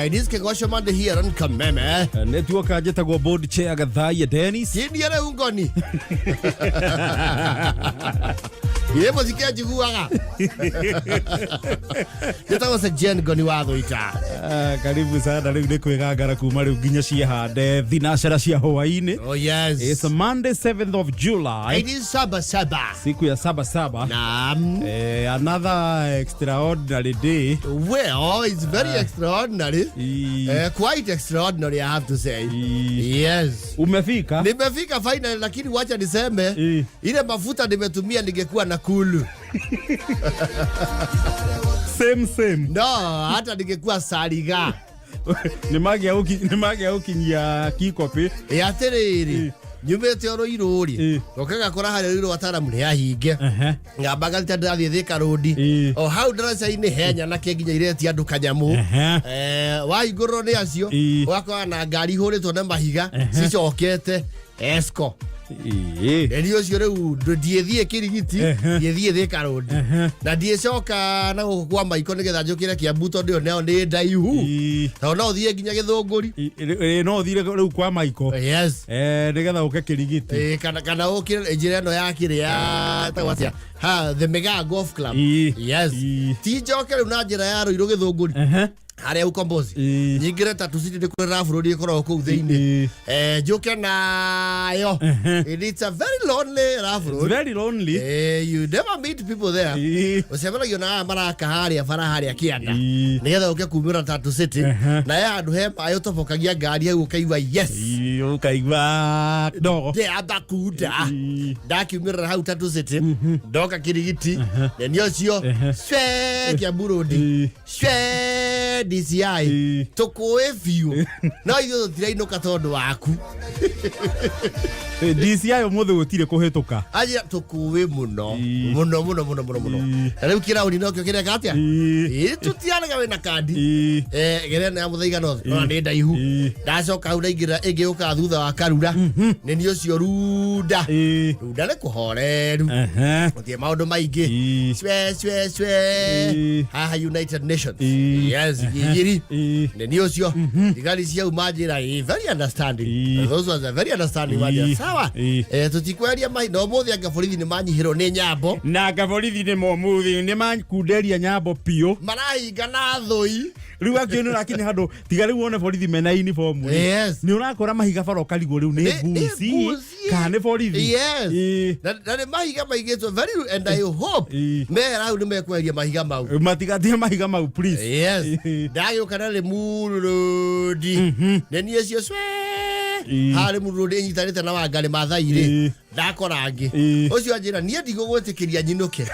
It is Kegosho Monday here on Kameme. Nĩtuoka njĩtagwo board chair Gathaiya Dennis. Kinie rĩu ngoni. Ĩ mũthike njiguaga. Njĩtagwo Sir Jane Ngoni wa Thũita. Ah, karibu sana rĩu nĩ kwĩgangara kuma rĩu nginya ciĩhande thinacera cia hwaĩ-inĩ. Oh yes. It's Monday 7th of July. It is saba saba. Siku ya saba saba. Naam. Another extraordinary day. Well, it's very extraordinary. Quite extraordinary, I have to say. Yes. Umefika? Nimefika finally, lakini wacha niseme ile mafuta nimetumia ningekuwa na kulu. Same same. No, hata ningekuwa sariga. Nĩ magĩa gũkinyia kikopi. Ĩ atĩrĩrĩ, nyumĩte o Rũirũ rĩ, ngoka ngakora harĩa Rũirũ wataaramu nĩ ahinge. Ngamba ngarita ndĩrathiĩ Thika Road. O hau ndaraca-inĩ he nyanake nginya iretia andũ kanyamũ. Wahingũrĩrwo nĩ acio, ũgakora na ngari ihũrĩtwo na mahiga cicokete Esco. Nĩ ũcio rĩu ndiĩthiĩ Kĩrigiti, ndiĩthiĩ Thika Road. Na ndiĩcoka na gũkũ kwa Maiko nĩgetha njũkĩre Kiambu tondũ ĩyo nayo nĩ ndaihu. Tondũ no ũthiĩ nginya Gĩthũngũri. No ũthire rĩu kwa Maiko. Yes. Nĩgetha ũke Kĩrigiti. Kana ũkĩre njĩra ĩno ya kĩrĩa ĩtagwo atĩa? Ha, the Mega Golf Club. Yes. Ti njoke rĩu na njĩra ya Rũirũ Gĩthũngũri. Harĩa ukombozi. Nyingĩre Tatu City nĩ kũrĩ rabu rũri ĩkoragwo kũu thĩinĩ. Njũke nayo. It's a very lonely rough road. It's very lonely. You never meet people there. Ũcemanagia na aya maraka harĩa bara harĩa kĩanda. Nĩgetha ũke kumĩra Tatu City. Na he handũ he maĩ ũtobokagia ngari hau ũkaigua yes. Ũkaigua ndogo. Ndĩamba kunda. Ndakiumĩrĩra hau Tatu City. Ndoka Kirigiti. Na nĩ ũcio. Cwe Kiambu Road. Cwe DCI. Tũkũĩ biũ. No ithuĩ tũtirainũka tondũ waku. DCI ũmũthĩ gũtirĩ kũhĩtũka. Anjĩra tũkũĩ mũno. Mũno mũno mũno mũno mũno. Na rĩu kĩraũni nokĩo kĩreka atĩa? Ĩ tũtiarega wĩna kandi. Gerera na ya mũthaiga no ona nĩ ndaihu. Ndacoka hau ndaingĩra ĩngĩ yũkaga thutha wa Karura. Nĩ niĩ ũcio Runda. Runda nĩ kũhoreru. Gũtirĩ maũndũ maingĩ. Cwe cwe cwe. Haha United Nations. Yes, gigiri. Nĩ niĩ ũcio. Thigari ciauma njĩra ĩ very understanding. Those ones are very understanding. Manjĩra sawa. Tũtikweria mahi na ũmũthĩ anga borithi nĩ manyihĩrwo nĩ nyambo. Na anga borithi nĩ momuthi nĩ makunderia nyambo biũ. Marahinga na thũi. Rĩu akio nĩ ũrakinya handũ tiga rĩu wone borithi mena uniform rĩ. Yes. Nĩ ũrakora mahiga bara ũkarigwo rĩu nĩ Nĩ mbuci mbuci. kana nĩ borithi. Yes. Na nĩ mahiga maigĩtwo very and I hope mehera hau nĩ mekweheria mahiga mau. Matigatie mahiga mau please. Yes. Ndagĩũka na Limuru Road. Nĩ niĩ ũcio cwe. Haha Limuru Road ĩnyitanĩte na Wangarĩ Maathai rĩ. Ndakora angĩ. Ũcio anjĩra niĩ ndigũgwĩtĩkĩria nyinũke.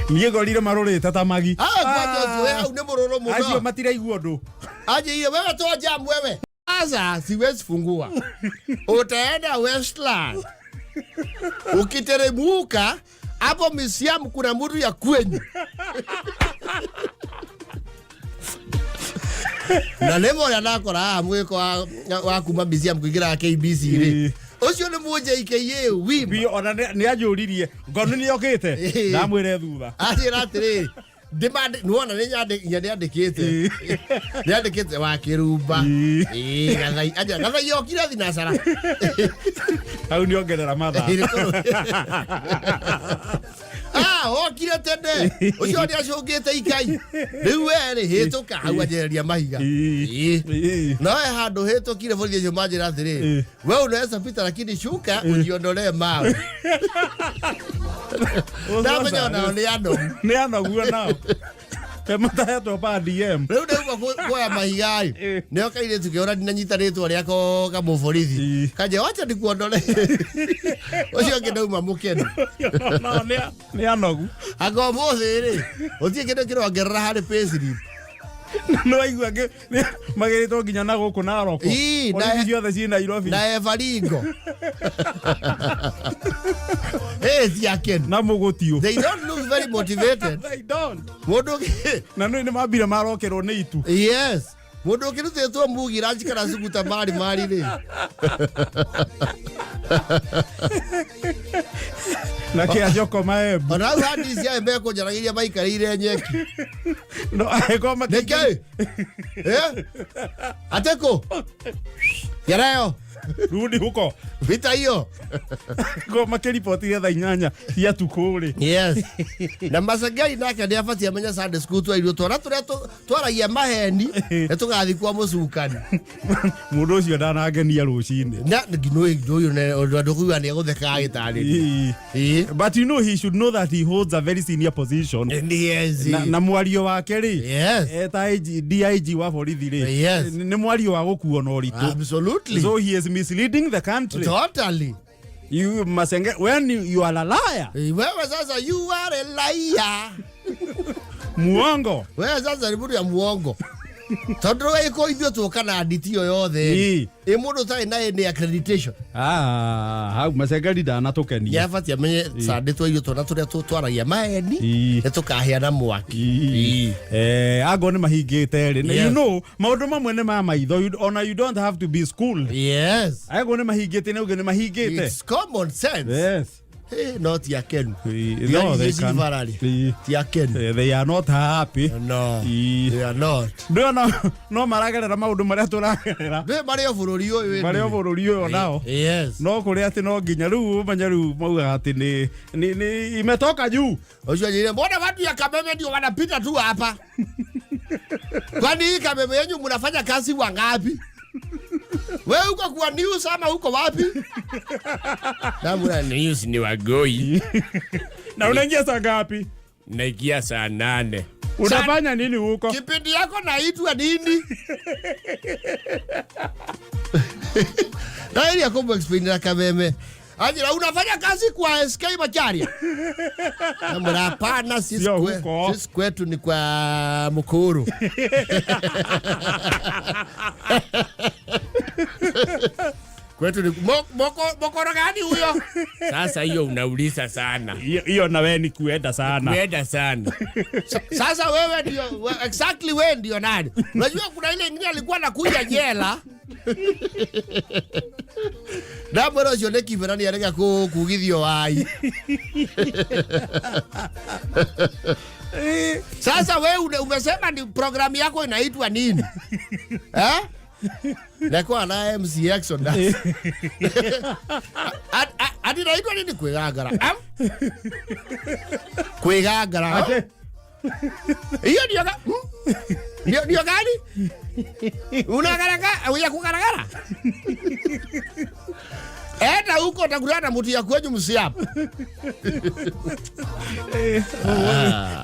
Niĩ ngorire marũrĩte ta magi. Ah, kwanja ũcio we hau nĩ mũrũrũ mũno. Acio matiraigua ũndũ. Anjĩire wewe toa jam wewe. Sasa siwezi fungua. Utaenda Westland. Ukiteremuka hapo Misiamu kuna mtu ya kwenyu. Na nĩ ũrĩa ndakora haha mwĩko wa kuma Misiamu kũingĩra KBC rĩ. Ũcio nĩ mũ JKA wima. Biũ, ona nĩ anjũririe ngonu nĩ yokĩte. Ndamwĩre thutha. Anjĩra atĩrĩrĩ, nĩwona nĩ nyandĩkĩte. Nĩandĩkĩte wa Kĩrumba. Gathai, anjĩra, Gathai yokire thinacara. Hau nĩongerera mathaa. Ah, okire tene. Ũcio nĩ acũngĩte ikai. Rĩu we rĩ, hĩtũka hau anjĩrĩria mahiga. No he handũ hĩtũkire borithi acio manjĩra atĩrĩrĩ, we unaweza pita lakini shuka ujiondolee mawe. Ndamenya onao nĩ anogu. Nĩ anogu onao. Matahetwo pa DM. Rĩu ndauma kuoya mahiga rĩ, nĩo kairĩtu kĩora ndinanyita rĩtwa rĩako kamũborithi. Kanja wacha ndikuondore. Ũcio ũngĩ ndauma mũkenu. Nao nĩ anogu. Anga ũmũthĩ rĩ, gũtirĩ kĩndũ kĩrongerera harĩ payslip. Nĩ waigua magĩrĩtwo nginya na gũkũ Narok. Ii, Borithi ciothe ciĩ Nairobi. Na Evaringo. Hey, ti akenu. Na mũgũtiũ. They don't look very motivated. They don't. Mũndũ ũngĩ- Na nĩ mambire marokerwo nĩ itu. Yes. Mũndũ ũkĩrutĩtwo mugi ranji kana suguta mari mari rĩ. Na kĩa Njoko Maembu. Ona hau handi cia mekũnjaragĩria maikarĩire nyeki. No angĩkorwo Nĩkĩ? Eh? Atĩkũ? Gereo. Rudi huko. Vita hiyo. Angĩkorwo makĩribotire thaa 8 cia tukũ rĩ. Yes. Na Masengeli nake nĩ abatie amenye Sunday school twairwo twana tũrĩa twaragia maheni nĩ tũgathiĩ kwa mũcukani. Mũndũ ũcio ndanangenia rũcinĩ. Na nginũ ũyũ nĩ ũndũ kuga nĩ egũtheka agĩtarĩria. Ĩĩ. But you know he should know that he holds a very senior position. Yes. Na mwario wake rĩ, Yes. eta IG, DIG wa borithi rĩ, Yes. nĩ mwario wa gũkuo na ũritũ. Absolutely. So he is misleading the country. Totally. You Masenge, when you are a liar. Wewe sasa you are a liar. Muongo. Wewe sasa ni mũndũ ya muongo. Tondũ ĩko ithuĩ tũka na nditi ĩyo yothe. Ĩĩ. Ĩ mũndũ ũtarĩ na any accreditation. Ah, hau Masengeli ndanatũkenia. Nĩ abatie amenye Sunday twairwo twana tũrĩa twaragia maheni Ĩĩ. nĩ tũkahĩa na mwaki. Ĩĩ. Angorwo nĩ mahingĩte rĩ, Yes. you know, maũndũ mamwe nĩ ma maitho, ona you don't have to be schooled. Yes. Angorwo nĩ mahingĩte nĩ ũguo nĩ mahingĩte. It's common sense. Yes. Hey, no ti akenu. Ĩĩ, Thigari no, they icio can. cibararĩ. Ĩĩ. Ti akenu. They are not happy. No. Ĩĩ. They are not. Ndĩrona no maragerera maũndũ marĩa tũragerera. Ndũĩ marĩ o bũrũri ũyũ. Marĩ o bũrũri ũyũ nao. Yes. No kũrĩa atĩ no nginya rĩu ũmenye rĩu maugaga atĩ nĩ imetoka juu. Ũcio anjĩrire, mbona watu ya Kameme ndio wanapita tu hapa? Kwani hii Kameme yenyu mnafanya kazi wangapi? Wewe uko kwa news ama uko wapi? Namna News ni wagoi. Na unaingia saa ngapi? Naingia saa 8. Unafanya nini huko? Kipindi yako naitwa nini? Na ili akombo explain na Kameme. Ajira unafanya kazi kwa SK Macharia? Namna hapana, Sio huko. sisi kwetu ni kwa Mukuru. Kwetu ni mokoro gani huyo? Sasa hiyo unauliza sana. Hiyo na wewe ni kuenda sana. Kuenda sana. Sasa wewe ndio exactly wewe ndio nani? Unajua kuna ile ingine alikuwa anakuja jela. Ndamwĩra ũcio nĩ kibera nĩ arega kugithio wai. Sasa wewe umesema ni programu yako inaitwa nini? Eh? Nakuwa na MC Jackson na. Ati inaitwa nini kwĩgangara? Am? Kwĩgangara. Ate. Hiyo ndio ndio gani? Unagaragara, uya kugaragara? Enda huko utakutana na mtu ya kwenyu msiapo.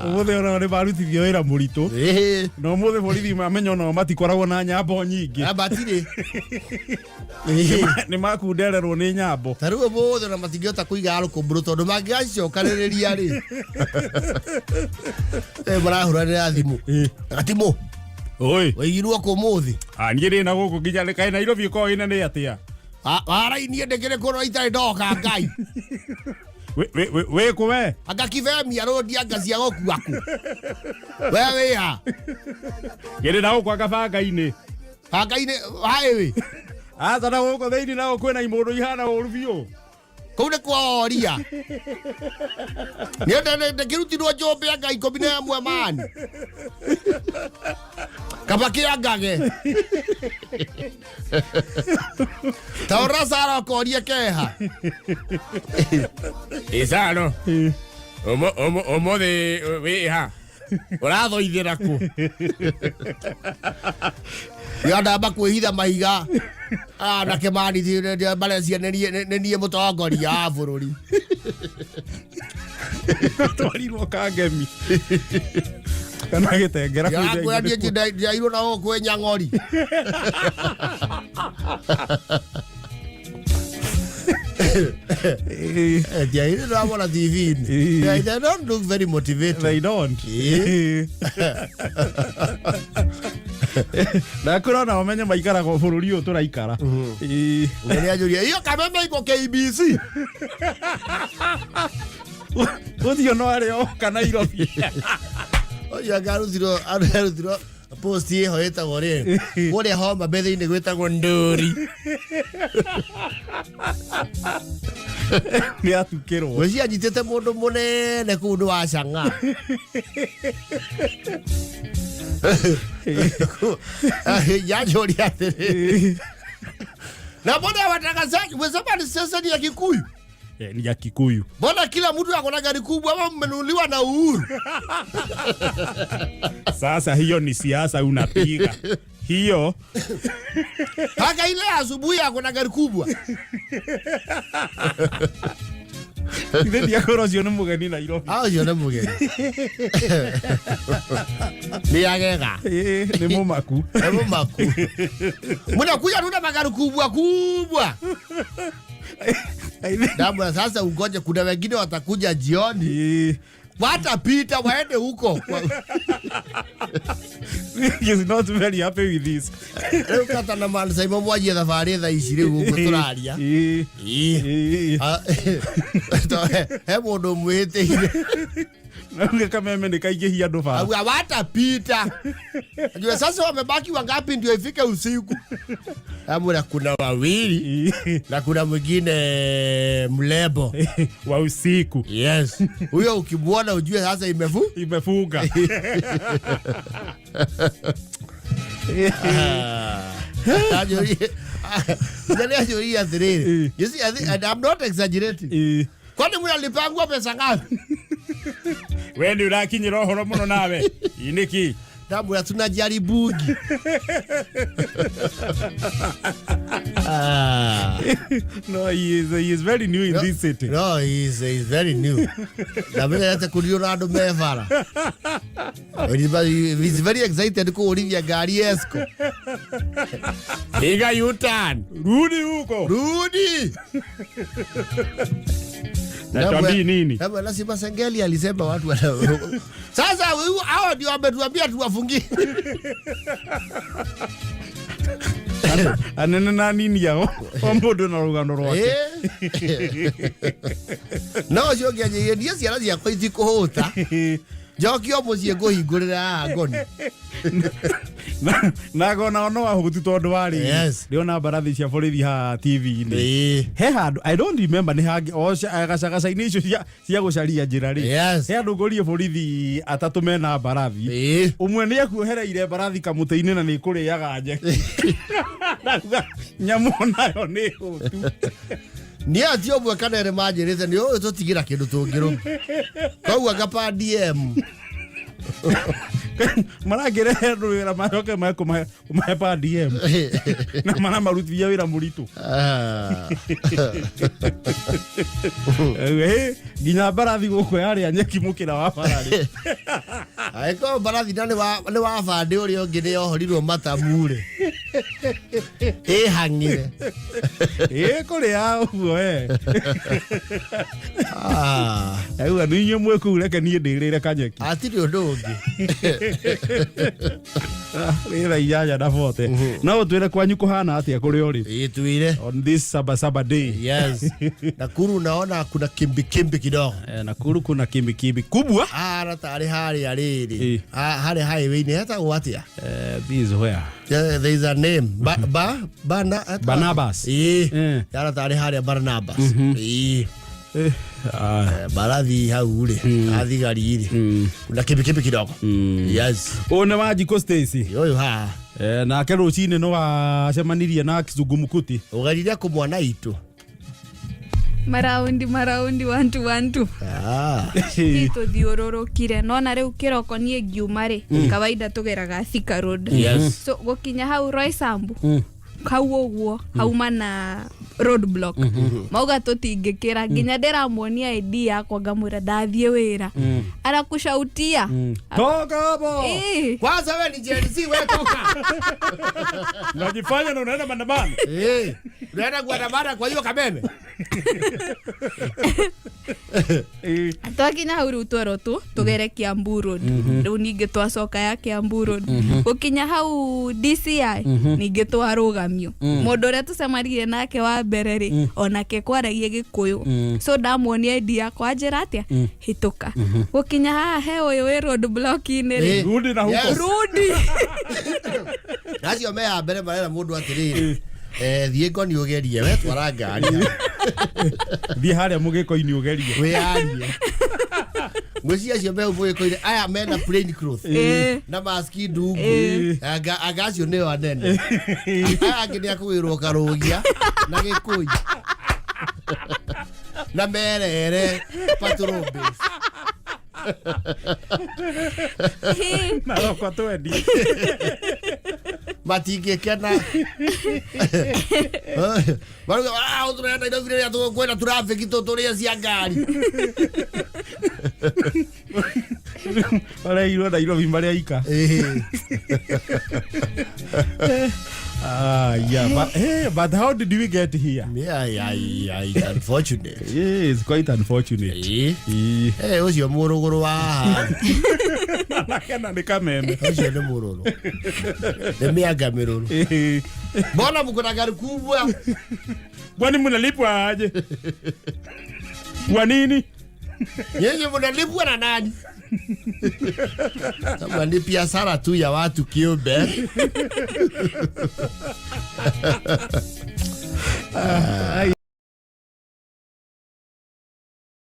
Ũmũthĩ ona nĩ marutithio wĩra mũritũ. Na ũmũthĩ borithi mamenya onao matikoragwo na nyambo nyingĩ. Abatirĩ. Nĩ makundererwo nĩ nyambo. Ta rĩu ũmũthĩ ona matingĩhota kũiga rũkũmbũrũ tondũ mangĩgacokanĩrĩria rĩ. Marahũranĩra thimũ. Gatimũ. Oi. Waigirwo kũ ũmũthĩ? Niĩ ndĩ na gũkũ nginya rĩ, kaĩ Nairobi ĩkoragwo ĩnene atĩa? Warainie ndĩkĩrĩ kũrora itarĩ ndoka Ngai. Wĩ kũ we? Anga kibemia rũndi anga cia gũkua kũ? We wĩ ha? Ngĩrĩ na gũkũ anga banga-inĩ. Banga-inĩ, haĩ wĩ? Aca na gũkũ thĩinĩ nao kwĩna imũndũ ihana ũru biũ. Kũu nĩ kwa oria. Nĩ ndĩkĩrutirwo njũmbĩ anga 11 mani. Kaba kĩangage. Ta ũra Sara ũkorie keha. Ĩsaro. Ũmũthĩ wĩ ha? Ũrathoithĩra kũ? Yandamba kwĩhitha mahiga. Anake mani marecia nĩ niĩ mũtongoria wa bũrũri. Twarirwo Kangemi. Kana gĩtengera kũu Ndĩrakwĩra thĩinĩ niĩ ndĩrairwo na gũkũ kwĩ Nyang'ori. Ndiairwo ndĩramona TV-inĩ. They don't look very motivated. They don't. Ndakwĩra ona ũmenye maikaraga bũrũri ũyũ tũraikara. Nĩ anjũria, hiyo Kameme iko KBC? Ũcio no arĩ oka Nairobi. Ũcio anga arutirwo Post ĩho ĩtagwo rĩ kũrĩa Homa Bay thĩinĩ gwĩtagwo Ndũri. Nĩ atukĩrwo. Ngwĩciria anyitĩte mũndũ mũnene kũu nĩ wa cang'a. Yanjũria atĩrĩ, na mbona watangazaji umesema ni sasa ni ya Kikuyu? Ni ya Kikuyu. Mbona kila mtu ako na gari kubwa ama mmenunuliwa na Uhuru? Sasa hiyo ni siasa unapiga. Hiyo Paka ile asubuhi ako na gari kubwa. Ithe ndiakorwo ũcio nĩ mũgeni Nairobi. Ah, ũcio nĩ mũgeni. Nĩ agega. Nĩ mũmaku. Nĩ mũmaku. Mnakuja tu na magari kubwa kubwa. Ndamwĩra sasa ungoje, kuna wengine watakuja jioni. Watapita waende huko. He is not very happy with this. Rĩu kata na man Simon mwanjie thabarĩ thaa ici rĩu ũguo tũraria. Ah, he mũndũ mwĩhĩtĩire. Nauge kameme nĩ kaingĩhia andũ bara. Au hawatapita. Najua sasa wamebaki wangapi ndio ifike usiku. Amura kuna wawili na kuna mwingine mlebo wa usiku. Yes. Huyo ukimwona ujue sasa imefunga. Anjũria atĩrĩrĩ. You see, I think, and I'm not exaggerating. Kwani mnalipangwa pesa ngapi? We nĩ ũrakinyĩra ũhoro mũno nawe. Nĩkĩ? Ndamwĩra tunajaribugi. No, he is very new in this city. No, he is very new. Ndamenyerete kũriũra andũ me bara. He is very excited kũũrithia ngari Esco. Piga U-turn. Rudi huko. Rudi. Na tuambii nini? Ndamwĩra si Masengeli alisema watu Sasa hao ndio wametuambia tuwafungie. Anene na nini yao? O mũndũ na rũgano rwake. No ũcio ũngĩ anjĩrire, niĩ ciana ciakwa itikũhũta. Njokio mũciĩ ngũhingũrĩra haha ngoni. Na ngona no ahũtu tondũ wa rĩrĩ. Yes. Ndĩrona mbarathi cia borithi haha TV-inĩ. He handũ, I don't remember nĩ hangĩ, o gacagaca-inĩ icio cia gũcaria njĩra rĩ. Yes. He handũ ngũrie borithi atatũ mena mbarathi. Ũmwe nĩ akuohereire mbarathi kamũtĩ-inĩ na nĩ ĩkũrĩaga nyeki. Ndauga, nyamũ nayo nĩ hũtu. Niĩ ati ũmwe kana erĩ manjĩrĩte nĩ ũyũ tũtigĩra kĩndũ tũngĩrũma. Koguo ngapa DM. Marakĩrehe andũ wĩra macoke kũmahe pa DM. Na maramarutithia wĩra mũritũ. Nginya mbarathi gũkũ yarĩa nyeki mũkĩra wa bara-rĩ. Angĩkorwo mbarathi na nĩ wa bandĩ ũrĩa ũngĩ nĩ yohorirwo matamu rĩ. Ĩhang'ire. Ĩkũrĩa ũguo we. Auga nĩ inyuĩ mwĩ kũu reke niĩ ndĩrĩre kanyeki. Hatirĩ ũndũ ũngĩ. Rĩ thaa inyanya na bote. No ũtwĩre kwanyu kũhana atĩa kũrĩa ũrĩ? Ĩĩ, twĩre. On this Sabasaba day. Yes. Nakuru naona kuna kimbi kimbi kidogo. Nakuru kuna kimbi kimbi kubwa. Na tarĩ harĩa rĩrĩ. Harĩa highway-inĩ hetagwo atĩa? This is where? Yeah, there is a name. Barnabas. Ĩĩ. Yara tarĩ harĩa Barnabas. Ĩĩ. Barathi hau rĩ, athigari rĩ. Kuna kimbi kimbi kidogo. Yes. Ũyũ nĩ Wanjikũ Stacy. Ũyũ haha. Nake rũcinĩ nĩ wacemanirie na Kizungumkuti. Ũgerire kũmwana itũ. Maraundi, maraundi, 1 2 1 2. Tũthiũrũrũkire. Nona rĩu kĩroko niĩ ngiuma rĩ, kawaida tũgeraga Thika Road. Yes. So gũkinya hau Roysambu, hau ũguo, hauma na road block. Mauga tũtingĩkĩra, nginya ndĩramuonia ID yakwa ngamwĩra ndathiĩ wĩra. Arakushautia. Toka hapo. Kwanza wewe ni Gen Z, wewe toka. Unajifanya na unaenda maandamano. Unaenda kuandamana kwa hiyo kameme. Twakinya hau rĩu twerwo tu tũgere Kiambu Road. Rĩu ningĩ twacoka ya Kiambu Road, gũkinya hau DCI ningĩ twarũgamio. Mũndũ ũrĩa tũcemanirie nake wa mbere rĩ, onake kwaragia Gĩkũyũ, so ndamuonia ID yakwa, anjĩra atĩa, hĩtũka. Gũkinya haha he ũyũ wĩ road block-inĩ rĩ, Rudi na huko. Rudi. Na acio me ya mbere marera mũndũ atĩrĩrĩ, thiĩ ngoni ũgerie we twara ngari. Thiĩ harĩa mũgĩko-inĩ ũgerie. Wĩyarie. Ngwĩciria acio me mũgĩko-inĩ aya mena plain clothes na maski ndungu, anga acio nĩo anene. Aya angĩ nĩ akũgĩrwo karũgia na gĩkũi na merere patrol base. Na roko twendi. Matingĩkena maruga, "Ah, tũrenda Nairobi rĩrĩa tũkwenda traffic tũrĩe cia ngari." Mareirwo Nairobi marĩ aika. Ah, yeah, but, hey, but how did we get here? Yeah, unfortunate. Yeah, it's quite unfortunate. Ũcio mũrũgũrũ wa haha. Nakena nĩ kameme. Ũcio nĩ mũrũrũ, nĩ mĩanga mĩrũrũ. Mbona mko na gari kubwa? Kwani mnalipwa aje? Kwa nini? Nyinyi mnalipwa na nani? Kama ni biashara tu ya watu kiumbe.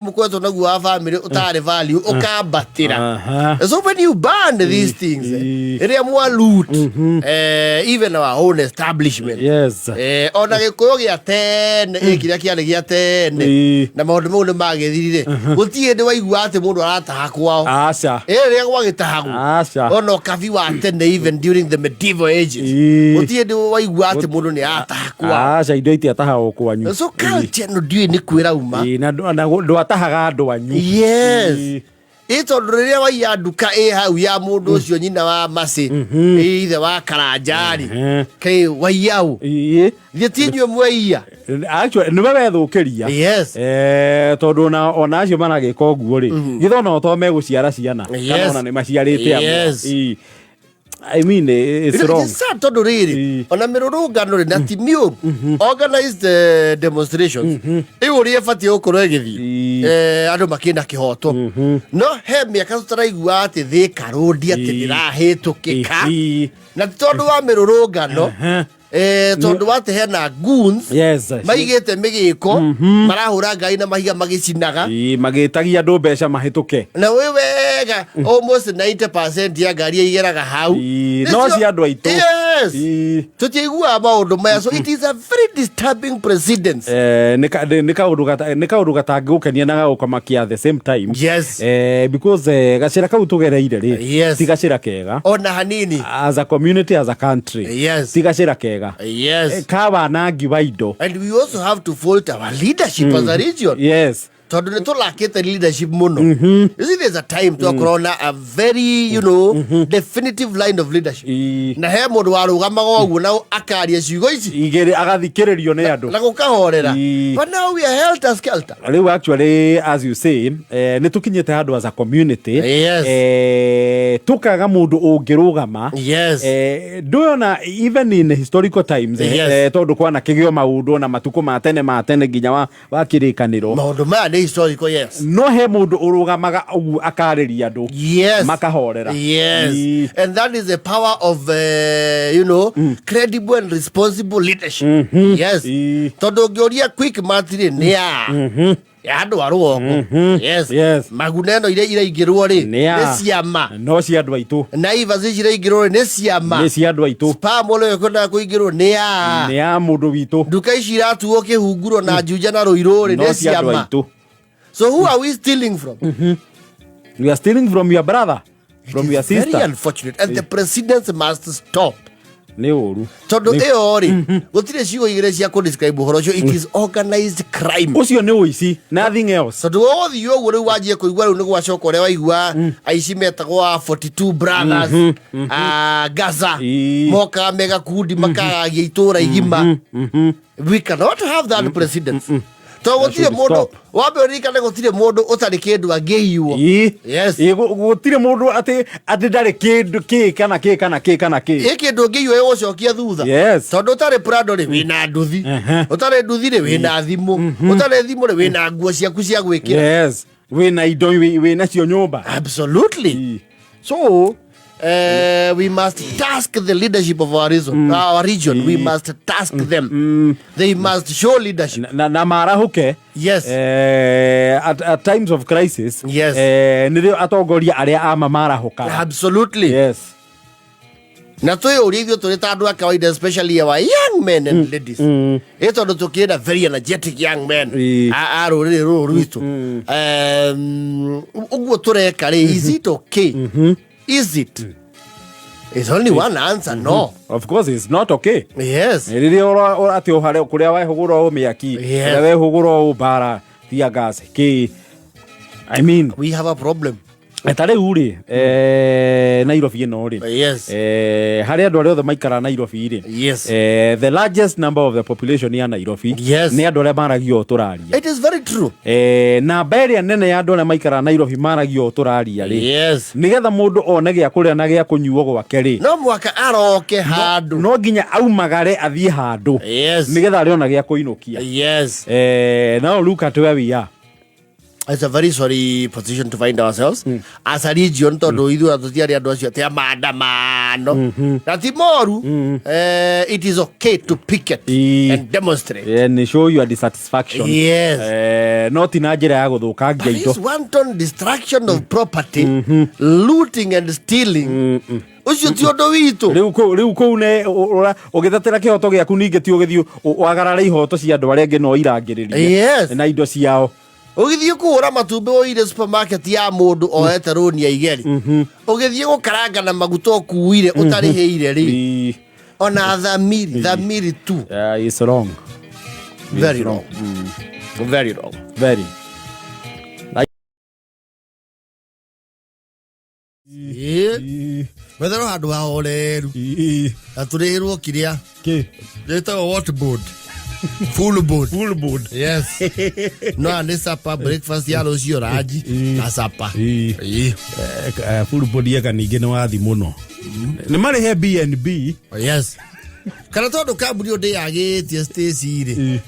Mukwetwo naguo wa family utarĩ value ũkambatĩra. So when you ban these things, rĩrĩa mwa loot even our own establishment, ona gĩkũyũ gĩa tene, kĩrĩa kĩarĩ gĩa tene, na maũndũ mau nĩ magĩthirire, gũtirĩ hĩndĩ waigua atĩ mũndũ arataha kwao. Aca. Rĩrĩa gwagĩtahagwo, Aca. ona ũkabi wa tene, even during the medieval ages, gũtirĩ hĩndĩ waigua atĩ mũndũ nĩ arataha kwao. Aca, indo itiatahagwo kwanyu. So culture ĩno ndiũĩ nĩ kwĩrauma. Na ndwatahaga andũ anyu. Yes, ĩ tondũ rĩrĩa waiya nduka ĩ hau ya mũndũ ũcio, nyina wa macĩ, ĩ ithe wa karanjarĩ, kĩ waiya ũ? Thiĩ ti inyuĩ mweiya. Actually, nĩwe wethũkĩria. Tondũ ona acio maragĩka ũguo rĩ, githĩ ona to megũciara ciana, kana ona nĩ maciarĩte amwe. I mean, it's It wrong. is sad tondũ rĩrĩ, ona mĩrũrũngano rĩ, na ti mĩũru, organized demonstrations ĩyo ũrĩa ĩbatiĩ gũkorwo ĩgĩthiĩ, andũ makĩna kĩhoto, no he mĩaka tũtaraigua atĩ Thika Road atĩ ndĩrahĩtũkĩka, na ti tondũ wa mĩrũrũngano, tondũ wa atĩ hena goons maigĩte mĩgĩko, marahũra ngari na mahiga magĩcinaga. Magĩtagia andũ mbeca mahĩtũke. Na wĩ wega almost 90% ya ngari igeraga hau. No cia andũ aitũ. Yes, tũtiiguaga maũndũ maya, so it is a very disturbing precedence. Nĩ kaũndũ gatangĩgũkenia na gagũkamakia at the same time. Because gacĩra kau tũgereire rĩ, ti gacĩra kega ona hanini. As a community, as a country, ti gacĩra kega. Ka wanangi wa indo. And we also have to fault our leadership as a region, tondũ nĩ tũlakĩte leadership mũno. You see, there's a time twakorwo na a very definitive line of leadership, na he mũndũ warũgamaga ũguo na akaria ciugo ici Igĩrĩ agathikĩrĩrio nĩ andũ na gũkahorera, but now we are helter skelter. Rĩu actually, as you say, nĩ tũkinyĩte handũ as a community, tũkaga mũndũ ũngĩrũgama. Ndũyona even in historical times, tondũ kwanakĩgĩo maũndũ na matukũ ma tene nginya wa kĩrĩkanĩro. Maũndũ maya nĩ historical, yes. No he mũndũ ũrũgamaga ũguo akarĩria andũ, makahorera. And that is the power of credible and responsible leadership. Tondũ ũngĩũria quick math rĩ, nĩ ya andũ a rũgongo. Maguna ĩno iria iraingĩrwo rĩ, Nĩ ya nĩ ciama. No cia andũ aitũ. Naivas ici iraingĩrwo rĩ, nĩ ciama. Nĩ cia andũ aitũ. Spam ũrĩa ũkwendaga kũingĩrwo nĩ ya Nĩ ya mũndũ witũ. Nduka ici iratuo kĩhunguro na Juja na Rũirũ rĩ, No nĩ cia andũ ciama. aitũ. So who are we stealing from? You are stealing from your brother, from your Very sister. unfortunate, and the presidents must stop, Nĩ ũru. Tondũ ĩyo rĩ, gũtirĩ ciugo igĩrĩ cia kũ-describe ũhoro ũcio. It is organized crime. Ũcio nĩ ũici, nothing else. Tondũ wothiĩ ũguo rĩu wanjie kũigua, rĩu nĩ gwacoka ũrĩa waigua aici metagwo a 42 Brothers, a Gaza, mokaga mega kundi makagagia itũra igima. We cannot have that precedence, To gũtirĩ Should mũndũ stop. wambe ũririkane gũtirĩ mũndũ ũtarĩ kĩndũ angĩiywo. Ii. Yes. Ii, gũtirĩ mũndũ atĩ atĩ ndarĩ kĩndũ kĩ kana kĩ kana kĩ kana kĩ. Ĩ kĩndũ ũngĩiywo ĩgũcokia thutha. Yes. Tondũ ũtarĩ Prado rĩ wĩna nduthi. Ũtarĩ nduthi rĩ wĩna thimũ. Ũtarĩ thimũ rĩ wĩna nguo ciaku cia gwĩkĩra. Yes. Wĩna indo wĩ nacio nyũmba. Absolutely. Ii. So we must task the leadership of our region. Our region. We must task them. They must show leadership. Na marahuke. Yes. At times of crisis. Yes. Nĩrĩo atongoria arĩa ama marahũkaga. Absolutely. Yes. Na twĩyũrie ithuĩ tũrĩ ta andũ a kawaida, especially our young men and ladies. Ĩ tondũ tũkĩenda very energetic young men a rũrĩrĩ rũrũ rwitũ. Ũguo tũreka rĩ, is it okay? Is it? It's only one answer, no. Of course it's not okay. Yes. Rĩrĩa atĩ ũhare kũrĩa wehũgũra ũ mĩaki, kũrĩa wehũgũra ũ mbara, tear gas, kĩ. I mean, We have a problem. Ta rĩu rĩ, Nairobi ĩno rĩ, harĩ andũ arĩa othe maikara Nairobi rĩ, the largest number of the population ya Nairobi nĩ andũ arĩa maragia ũũ tũraria. It is very true. Namba ĩrĩa nene ya andũ arĩa maikara Nairobi maragia ũũ tũraria rĩ, nĩgetha mũndũ one gĩa kũrĩa na gĩa kũnyuo gwake rĩ, No mwaka aroke handũ. No nginya aumagare athiĩ handũ nĩgetha arĩona gĩa kũinũkia. Now look at where we are. It's a very sorry position to find ourselves as a region, tondũ ithuĩ tũtiarĩ andũ acio atĩ a maandamano na ti moru. It is okay to picket and demonstrate and show your dissatisfaction. No ti na njĩra ya gũthũkangia But indo. this wanton destruction of property, looting and stealing, ũcio ti ũndũ witũ. Rĩu kũu nĩ ũgĩtetera kĩhoto gĩaku, ningĩ ti ũgĩthiĩ wagarare ihoto cia andũ arĩa angĩ no irangĩrĩrie na indo ciao. Ũgĩthiĩ kũhũra matumbĩ ũire supermarket ya mũndũ oete rũni ya igeri, ũgĩthiĩ gũkaranga na maguta ũkuire ũtarĩhĩire rĩ, ona thamiri, thamiri tu. Yeah, it's wrong. Very wrong, very wrong. Very. Ĩĩ. Wetherwo handũ hahoreru na tũrĩhĩrwo kĩrĩa gĩtagwo what board, full board. Full board. Yes, no nĩ supper, breakfast ya rũciũ, ranji na supper. Ĩĩ. Full board yeka ningĩ nĩ wathi mũno nĩ marĩhe BNB. Yes, kana tondũ kambuni ĩyo ndĩyagĩtie Stacy rĩ,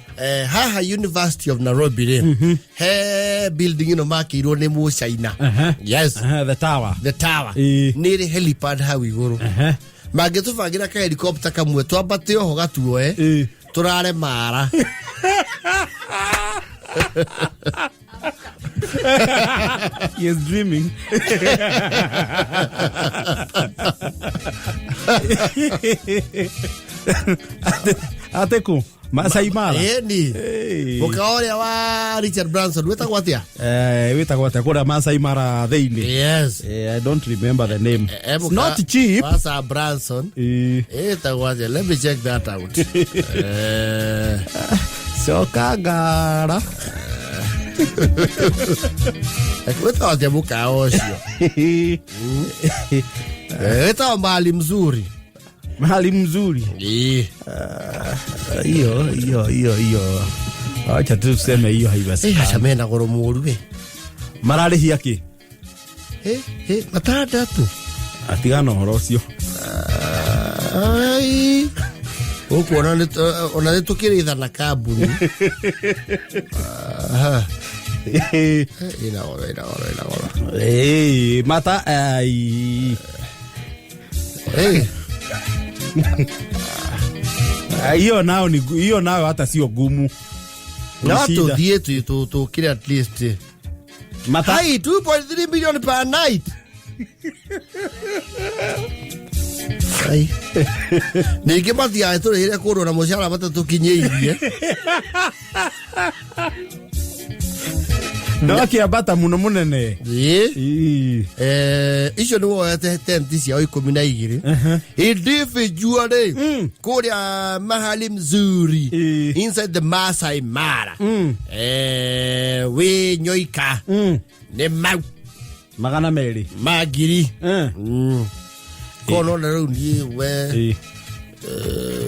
haha University of Nairobi rĩ, he building ĩno makĩirwo nĩ mũcaina. Yes. The tower. The tower. Ĩĩ. Nĩ ĩrĩ helipad hau igũrũ. Mangĩtũbangĩra ka helicopter kamwe twambate oho gatuoe tũrare mara. He is dreaming. Ate kũ Masai Mara? Ĩni. Hey. Mũkawa ũrĩa wa Richard Branson wĩtagwo atĩa? Wĩtagwo atĩa kũrĩa Masai Mara thĩinĩ? Yes. I don't remember the name. It's not cheap. Wa Sir Branson ĩtagwo atĩa? Let me check that out. Coka ngara. Wĩtagwo atĩa mũkawa ũcio? Wĩtagwo Mahali Mzuri. Mahali Mzuri. Ĩĩ. Hiyo hiyo hiyo hiyo, acha tu tuseme hiyo haiwezekani. Aca mena goro mũru we. Mararĩhia kĩ? Matandatũ. Atigana ũhoro ũcio. Ai, gũkũ ona nĩ tũkĩrĩtha na kambuni. Aha. Ĩna goro, ĩna goro, ĩna goro. Mata ai. Hiyo nao ni hiyo nayo hata sio gumu. No Ni shida. tũthiĩ tũkĩre at least. Mata. Hai, 2.3 million per night. Ai. Ningĩ mathiaga tũrĩhĩre kũndũ na mũcara matatũkinyĩirie. No kĩambata mũno mũnene. Ĩĩ. Ĩĩ. Icio nĩ woete tenti ciao 12 individually kũrĩa Mahali Mzuri, inside the Masai Mara. Wĩ nyoika nĩ mau 200 ma ngiri. Kono na rĩu niĩ we.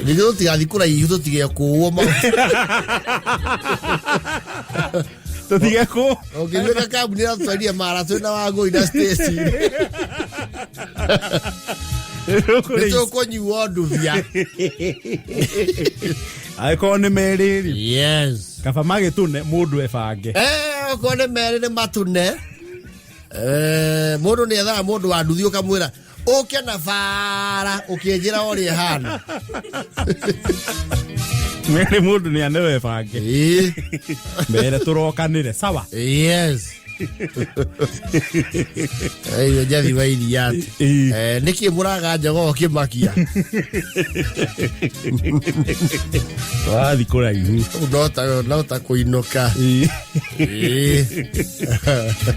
Ningĩ tũtigathiĩ kũraihu tũtige kũũo Tũtige kũ. Ũngĩtuĩka kambuni ĩratwaria mara twĩna Wangũi na Stacy nĩ tũkũnyuo ndubia. Angĩkorwo nĩ merĩ rĩ. Yes. Kaba magĩtune mũndũ ebange. Eh, okorwo nĩ merĩ nĩ matune. Eh, mũndũ nĩ ethaga mũndũ wa nduthi ũkamwĩra ũke na bara ũkĩnjĩra ũrĩa ĩhana. Merĩ mũndũ nĩ anewe ebange. Ĩĩ. Mere tũrokanĩre sawa. Yes. Ĩyo njathi wa iria atĩ. Ĩĩ. Eh, nĩkĩ mũraga njogoo kĩmakia? Wathi kũraihu. No ta kũinũka. Ĩĩ. Ĩĩ.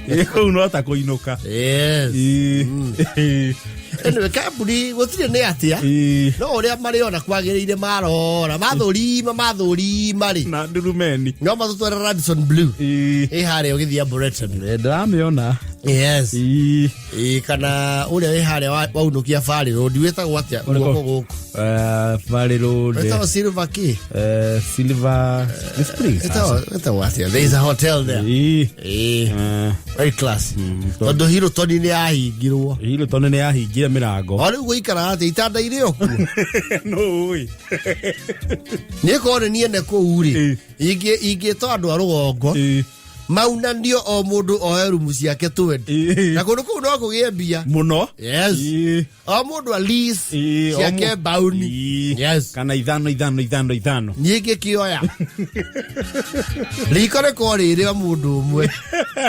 Ĩĩ, kũu no ta kũinũka. Yes. Ĩĩ. Ĩĩ. Anyway, kambuni gũtirĩ nĩ atĩa. Ĩĩ. No ũrĩa marĩona kwagĩrĩire marora mathũrima mathũrima rĩ. Na ndurumeni. No matũtware Radisson Blue. Ĩĩ. Ĩ harĩa ũgĩthiĩ Arboretum. Ndĩramĩona. Yes. Ĩĩ. Ĩ kana ũrĩa wĩ harĩa waunũkia Valley Road wĩtagwo atĩa Ũrĩkũ? guoko gũkũ? Valley Road. Wĩtagwo Silver kĩ? Silver nĩ Springs. Wĩtagwo atĩa? There is a hotel there. Ĩĩ. Ĩ. Very classy. Tondũ Hilton nĩ yahingirwo. Hilton nĩ yahingire mĩrango. O rĩu gũikara atĩa itanda irĩ o kuo? No ũĩ. Niĩ korwo nĩ niĩ ne kũu rĩ, Ĩ. ingĩtwo andũ a rũgongo Ĩ. maunanio o mũndũ oe rumu ciake 20. Ĩ. Na kũndũ kũu no kũgĩe mbia. Mũno. Yes. Ĩ. O mũndũ a lease Ĩ, o ciake mbauni. Ĩ. Yes. Kana ithano ithano ithano ithano. Niĩ ngĩkĩoya. Riko rĩkorwo rĩ rĩa mũndũ ũmwe.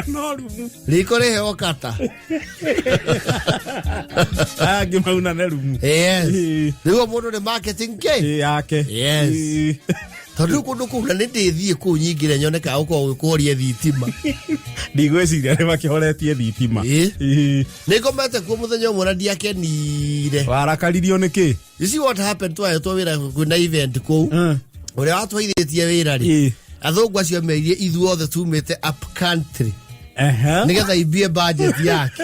No rumu. Riko rĩheo kata. Aya angĩ maunane rumu. Yes. Ĩ. Rĩu o mũndũ nĩ marketing kĩ? Ĩ, yake. Yes. Ĩ. Tondũ rĩu kũndũ kũu na nĩ ndĩthiĩ kũu nyingĩre nyone kana gũkorwo gwĩkũhorie thitima. Ndigwĩciria nĩ makĩhoretie thitima. Ĩ. Ĩ. Nĩ ngomete kuo mũthenya ũmwe na ndiakenire. Warakaririo nĩ kĩ? You see what happened twahetwo wĩra kwĩna event kũu. Ũrĩa watwaithĩtie wĩra rĩ. Ĩ. Athũngũ acio merire ithuothe tumĩte up country. Ehe. Nĩgetha imbie budget yake.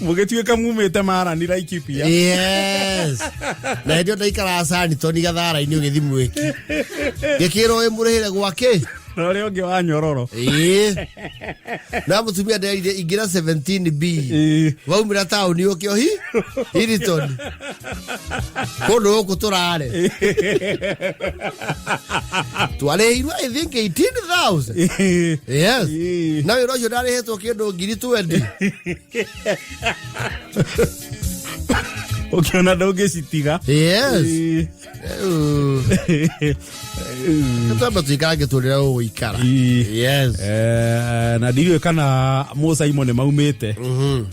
Mũgĩtuĩka mumĩte marani Laikipia. Yes. Na hĩndĩ ĩyo ndaikaraga Sanitoni gathara-inĩ ũgĩthi mwĩki. Ngĩkĩrwo ĩ mũrĩhĩre gwake. Na ũrĩa ũngĩ wa nyororo. Ĩĩ. Na mũtumia nderire ingĩra 17B. Ĩĩ. Waumĩra taũni ũkĩo hi Hilton. Kũndũ gũkũ tũrare. Twarĩhirwo I think 18,000. Ĩĩ. Yes. Ĩĩ. Na wĩra ũcio ndarĩhĩtwo kĩndũ ngiri 20. Ũkĩona ndũngĩcitiga. Yes. Ĩĩ. Rĩu twambe tuikarange tũrĩra ũgũikara. Ĩĩ. Yes. Na ndiũĩ kana Mũcaimo nĩ maumĩte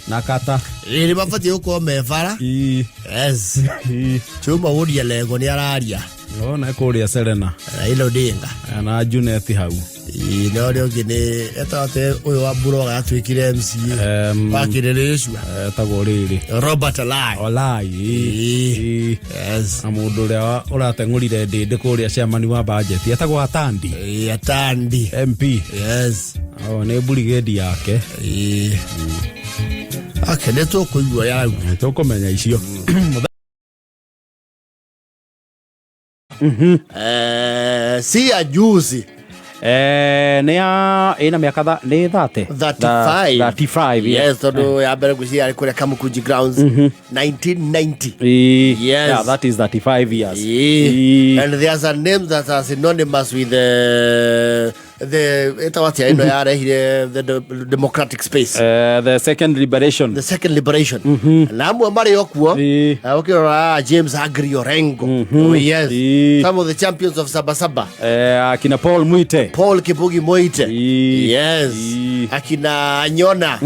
na kata. Ĩĩ nĩ mabatiĩ gũkorwo me bara. Ĩĩ. Yes. Ĩĩ. Chuma Woria Lengo nĩ araria. Ona kũrĩa Serena Raila Odinga. na Junet hau. Ĩĩ, na ũrĩa ũngĩ nĩ etagwo atĩ ũyũ wa Buroga atuĩkire MCA wa Kĩrĩrĩcua. Etagwo rĩrĩ. Robert Alai. Olai. Ĩĩ. Ĩĩ. Yes. Na mũndũ ũrĩa ũrateng'ũrire ndĩndĩ kũrĩa chairman wa budget etagwo Atandi. Ĩĩ, Atandi. MP. Yes. O nĩ brigade yake. Ĩĩ. Okay, nĩ tũkũigua yarauga. Tũkũmenya icio. Si ya juzi. Nĩ ya ĩna mĩaka nĩ 30 35. 35 yes. Yes, tondũ ya mbere ngwĩciria yarĩ kũrĩa Kamukunji Grounds 1990. Yes. Yes. Yeah, that is 35 years. Yeah. Ĩĩ. And there's a name that are synonymous with the ĩtagwo atĩa ĩno yarehire the democratic space. The second liberation. The second liberation. Na amwe marĩ o kuo. Ĩĩ. Ũkĩrora James Agri Orengo. Oh, yes. Ĩĩ. Some of the champions of Sabasaba. Akina Paul Mwite. Paul Kibugi Moite. Ĩĩ. Yes. Ĩĩ. Akina Nyona.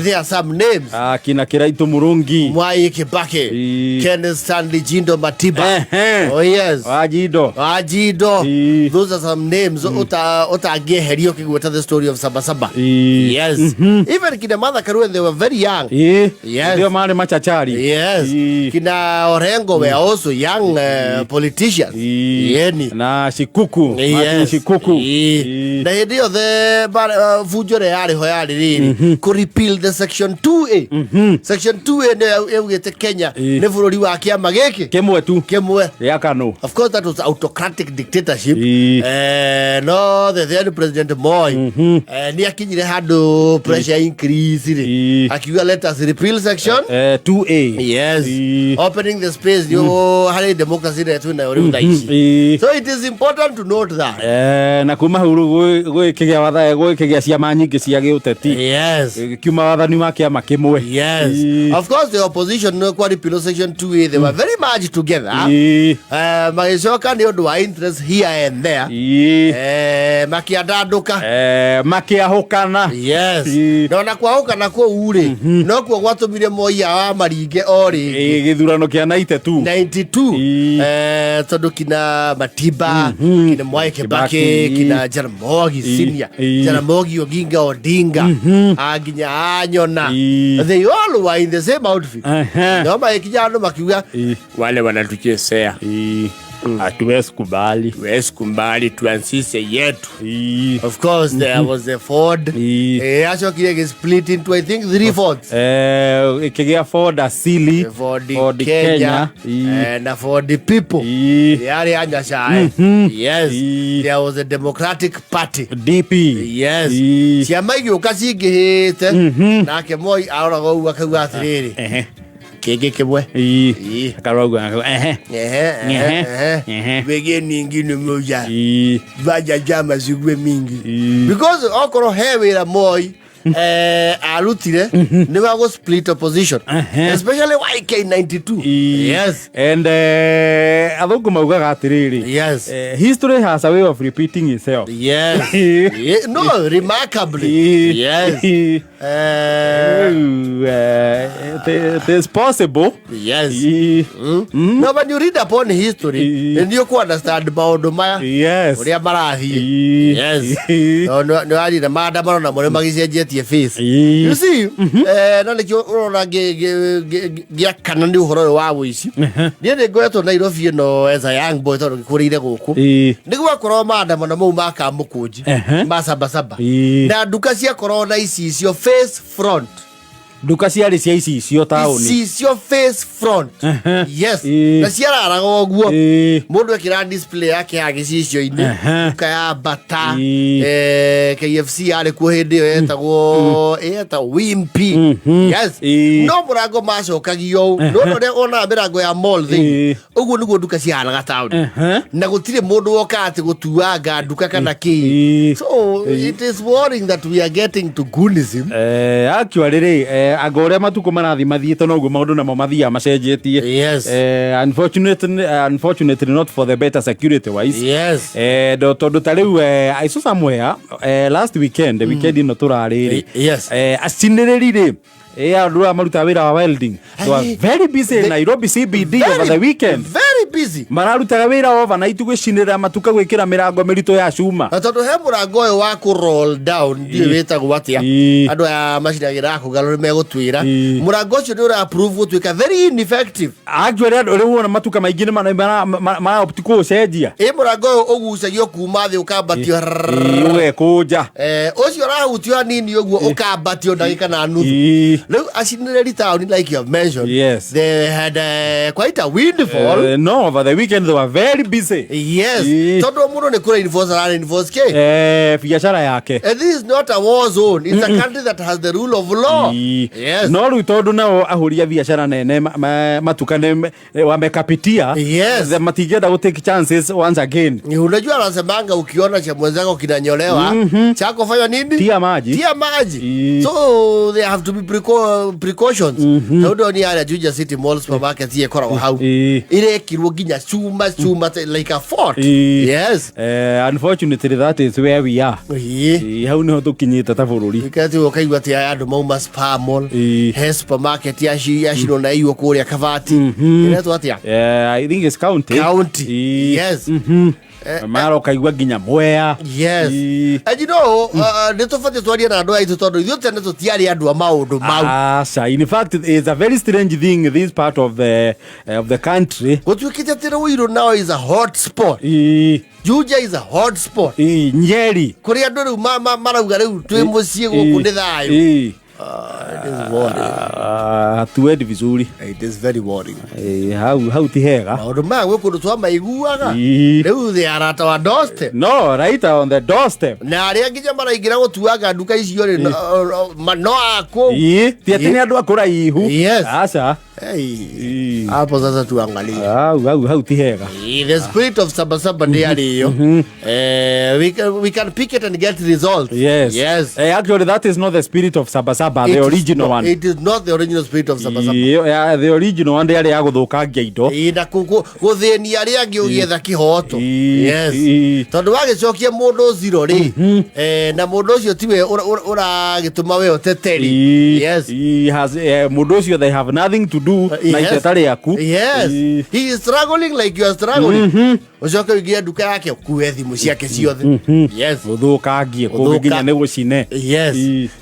There are some names. Akina Kiraitu Murungi. Mwai Kibaki. Ĩĩ. Kenneth Stanley Jindo Matiba. Ehe. Oh yes. Wajido. Ajido. Ĩĩ. Those are some names. Ũtangĩeherio ũkĩgweta the story of Sabasaba. Yes, even kina Martha Karua, they were very young. Yes. Ndio marĩ machachari. Yes. Kina Orengo were also young politicians. Yeni. Na Shikuku, Martin Shikuku. Na hĩndĩ ĩyo the bunjo ĩrĩa yarĩ ho yarĩ rĩrĩ, kũ repeal the section 2A. Section 2A nĩyo yaugĩte Kenya nĩ bũrũri wa kĩama gĩkĩ Kĩmwe tu. Kĩmwe. Gĩa KANU. Of course that was autocratic dictatorship. No the then President Moi nĩ akinyire handũ pressure increase rĩ, akiuga, "Let us repeal section 2A. Yes. Opening the space nĩ harĩ democracy ĩrĩa twĩnayo rĩu thaa ici. So it is important to note that. Na kuma hau rĩu gwĩkĩgĩa watha gwĩkĩgĩa ciama nyingĩ cia gĩũteti. Kiuma wathani wa kĩama kĩmwe. Yes. Of course the opposition, no, kwa repeal section 2A, they were very much together. Magĩcoka nĩ ũndũ wa interest here and there, makĩandandũka. Makĩahũkana. Yes. Na ona kwahũkana kũu rĩ, nokuo gwatũmire Moi wa maringe o rĩngĩ. Gĩthurano kĩa 92. 92. Tondũ kina Matiba, kina Mwai Kibaki, Kibaki. kina Jaramogi Senior, Jaramogi Oginga Odinga, nginya Anyona, they all were in the same outfit. No magĩkinya andũ makiuga, "Wale wanatuchezea." Hatuwezi kubali. Tuwezi kubali, tuanzishe yetu. Of course there was the Ford. Acokire gĩ split into, I think, three Fords. Ĩkĩgĩa Ford Asili, Ford, Ford Kenya, Kenya. Na Ford People. Yarĩ ya Nyacae. Yes. There was a Democratic Party. DP. Yes. Ciama igĩũka cingĩhĩte, nake Moi aroraga ũguo akauga atĩrĩrĩ, kĩngĩ kĩmwe. Akarauga ehe. Ehe, ehe, ehe. Wege ningine moja. Vaja jama zigwe mingi. Because okorwo he wĩra Moi arutire nĩ wa gũ split opposition, especially YK92. Yes. And athũngũ maugaga atĩrĩrĩ, history has a way of repeating itself. Yes. Yeah, no, remarkably. Yes. It is possible. Yes. No, when you read upon history, nĩ ũkũ understand maũndũ maya ũrĩa marathiĩ. Yes. No, nĩ warire maandamano namo nĩ magĩcenjetie face. You see, no nĩkĩo ũrona ngĩakana nĩ ũhoro ũyũ wa wũici. Niĩ nĩ ngoretwo Nairobi ĩno as a young boy tondũ ngĩkũrĩire gũkũ. Nĩ gwakorwo maandamano mau ma Kamũkũnji, ma Sabasaba, na nduka ciakorwo na icicio face front. Nduka ciarĩ cia icicio taũni. Icicio face front, yes. Na ciararaga ũguo. Mũndũ ekĩra display yake ya gĩcicio-inĩ. Nduka ya Bata, KFC yarĩ kuo hĩndĩ ĩyo, yetagwo Wimpy. Yes. No mũrango macokagio ũũ, no ũrĩa wonaga mĩrango ya mall thĩinĩ, ũguo nĩguo nduka cihanaga taũni. Na gũtirĩ mũndũ woka atĩ gũtuanga nduka kana kĩ. So it is worrying that we are getting to goonism. Actually rĩ, anga ũrĩa matukũ marathiĩ mathiĩte noguo maũndũ namo mathiaga macenjetie. Unfortunately not for the better security wise. Tondũ ta rĩu, I saw somewhere last weekend, weekend ĩno tũrarĩ rĩ, acinĩrĩri rĩ, andũ aya marutaga wĩra wa welding, they were very busy in Nairobi CBD over the weekend. Very busy. Mararutaga wĩra overnight gwĩcinĩrĩra matuka, gwĩkĩra mĩrango mĩritũ ya cuma. Na tondũ he mũrango ũyũ wa kũ roll down, ndiũĩ wĩtagwo atĩa. Andũ aya macinagĩra kũgarũ nĩ megũtwĩra. Mũrango ũcio nĩ ũra prove gũtuĩka very ineffective. Actually andũ rĩu wona matuka maingĩ nĩ maraopti kũũcenjia. Ĩ mũrango ũyũ ũgucagio kuma thĩ ũkambatio. Ũgekũnja. Ũcio ũrahutio hanini ũguo ũkambatio ndagĩka na nuthu. Rĩu acinĩrĩri taũni, like you have mentioned, they had quite a windfall. No, over the weekend they were very busy. Yes. Tondũ mũndũ nĩ kũ reinforce ara reinforce kĩ? Biacara yake. And this is not a war zone. It's a country that has the rule of law. Yes. No rĩu tondũ nao ahũri a biacara nene matuka nĩ wamekapitia. Matingĩenda gũ take chances once again. Ni unajua anasemanga ukiona cha mwenzako kinanyolewa, chako fanya nini? Tia maji. Tia maji. So there have to be precautions. Tondũ ni area Juja City Mall supermarket ĩkoragwo hau. Irekirwo nginya cuma cuma like a fort. Yes. Unfortunately that is where we are. Hau niho tũkinyĩte ta bũrũri. Ikati ũkaigua atĩ aya andũ mauma Spar Mall. He supermarket yacinwo na iywo kũrĩa Kabati. Ĩretwo atĩa? I think it's County. County. Yes. Mara ũkaigua nginya Mwea. Yes. Ii. And you know, nä tå batiä twarie na andå aitå tondå ithuä tene tå tiarä andå a maå ndå mau. Aca, in fact it's a very strange thing, this part of the country. Gå tuä kä te atä Rå nao is a hot spot. Juja is a hot spot. Ii, Nyeri. Kå rä andå rä u marauga rä u twä må ciä gå kå nä thayå. Ah, it is worrying. Ah, hatuendi vizuri. It is very worrying. Hau ti hega. Maå maya gwä kå ndå twamaiguaga. Rä u thä arata wa doorstep. No, right on the doorstep. Na arä a nginya maraingä ra gå tuanga nduka icio rä no akå. Ti atĩ nĩ andũ a kũraihu. Yes. Aca. Hapo sasa tuangalie. Hau ti hega. The spirit of Sabasaba nä arä yo. We can pick it and get results. Yes. Yes. Actually that is not the spirit of Sabasaba, It the is original not, one. It is not the original spirit of Sabasaba. Yeah, the original one ndĩarĩ ya gũthũkangia indo. Ĩ, na gå thä nia arä angä å gĩetha kä hoto. Yes. Tondå wagä cokia må ndå zero rä, na må ndå å cio tiwe å ragä tå ma we ũteteri. Yes. He has, mũndũ ũcio, they have nothing to do na iteta rĩaku. Yes. He is struggling like you are struggling. Ũcoke ũingĩre nduka yake ũkue thimũ ciake ciothe. Yes. Ũthũkangie kũngĩ nginya nĩ gũcine. Yes.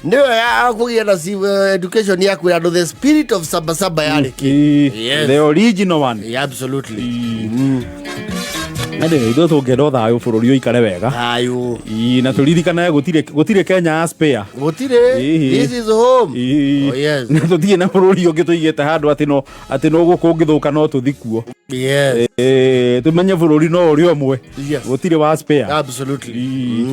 Nĩyo ya kũgĩa na education ya kwĩra andũ the spirit of Sabasaba yarĩ kĩ. Yes. The original one. Yeah, absolutely. Anyway, ithuĩ tũngĩenda o thayũ, bũrũri ũikare wega. Thayũ. Na tũririkane gũtirĩ Kenya ya spare. Gũtirĩ. This is home. Oh, yes. Na tũtirĩ na bũrũri ũngĩ tũigĩte handũ atĩ no gũkũ ũngĩthũka no tũthi kuo. Yes. Tũmenye bũrũri no ũrĩ ũmwe. Yes. Gũtirĩ wa spare. Absolutely.